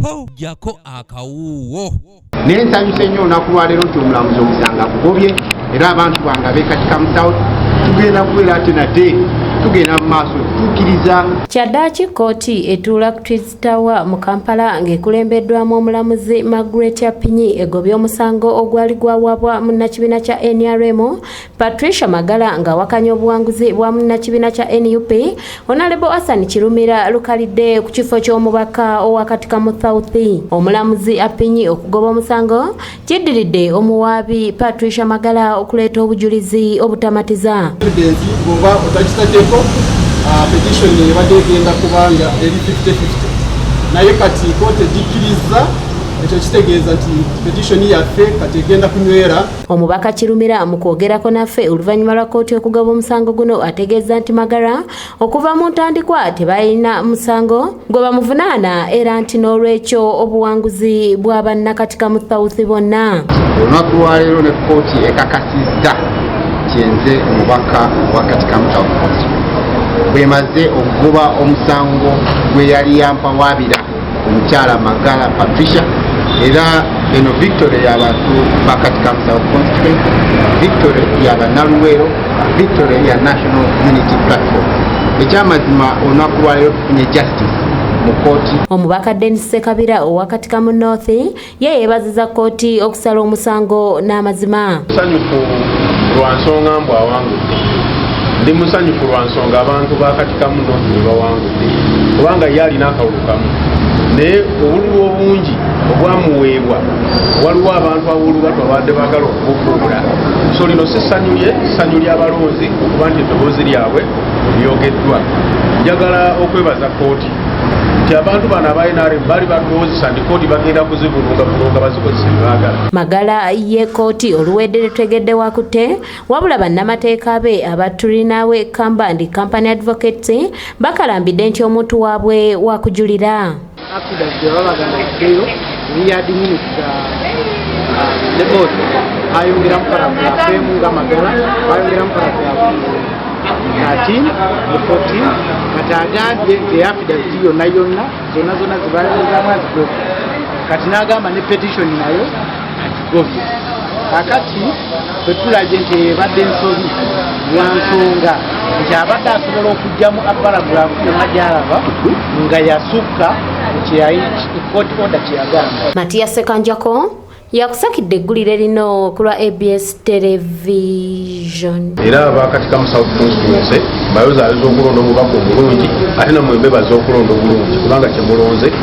Ho, jjako akawuuwo. Naye nsanyuse nnyo olunaku lwaleero nti omulamuzi omusango agugobye, era abantu bange ab'e Katikamu South tugenda kubeera ate nate tugenda mu maaso tutuukiriza. Kyaddaaki kkooti etuula ku Twins Tower mu Kampala ng'ekulembeddwamu omulamuzi Margaret Apinyi egobye omusango ogwali gwawabwa munnakibiina kya NRM Patricia Magala ng'awakanya obuwanguzi bwa munnakibiina kya NUP Honorable Hassan Kirumira Lukalidde ku kifo ky'omubaka owa Katikamu South. Omulamuzi Apinyi okugoba omusango kiddiridde omuwaabi Patricia Magala okuleeta obujulizi obutamatiza. Evidence bw'oba otagitaddeko, petition ebadde egenda kubanga eri 50-50, naye kati kooti egikkiriza. Ekyo kitegeeza nti petition yaffe kati egenda kunywera. Omubaka Kirumira mu kwogerako naffe oluvannyuma lwa kkooti okugaba omusango guno ategeeza nti Magala okuva mu ntandikwa tebalina musango gwe bamuvunaana, era nti n'olwekyo obuwanguzi bwa bannakatikamu South bonna. Olunaku lwaleero ne kkooti ekakasizza kyenze omubaka owa Katikamu South Constituency bwemaze okugoba omusango gwe yali yampawaabira omukyala Magala Patricia. Era eno victory y'abantu ba Katikamu South Constituency, victory y'abannaluweero, victory ya National Unity Platform. Ekyamazima, olunaku lwaleero tufunye justice mu kkooti. Omubaka Denis Sekabira owa Katikamu North ye yeebaziza kkooti okusala omusango n'amazima. Musanyufu lwa nsonga mbw awangudde. Ndi musanyufu lwa nsonga abantu ba Katikamu North bwe bawangudde, kubanga ye alina akalulu kamu, naye obululu obungi obwamuweebwa waliwo abantu ab'olubatu abadde baagala okubufuula. So lino si ssanyu lye, ssanyu ly'abalonzi okuba nti eddoboozi lyabwe lyogeddwa. Njagala okwebaza kkooti nti abantu bano aba NRM baali batulowoozesa nti kooti bagenda kuzivulungavulunga bazikozesa ebibaagala. Magala ye kkooti oluwedde tetegedde wakutte, wabula bannamateeka be aba Turinawe Kamba and Company Advocates bakalambidde nti omuntu waabwe wakujulira. Affidavit baba bagamba baddeyo eri minisita ne board ayongeramu paragraph emu nga Magala bayongeramu paragraph 13 ne 14. Kati agambye nti affidavit yonna yonna zonna zonna zibayongezamu azigobye. Kati n'agamba ne petition nayo agigobye. Kakati bwe tulabye nti ebadde ensobi lwa nsonga nti abadde asobola okugyamu paragraph yonna gyalaba nga yasukka court order kyeyagamba. Matiya Sekanjako yakusakidde eggulire lino ku lwa ABS Television. Era aba Katikamu South Constituency bayozaayoza okulonda omubaka omulungi, ate namwe mbebaza okulonda obulungi kubanga kyemulonze.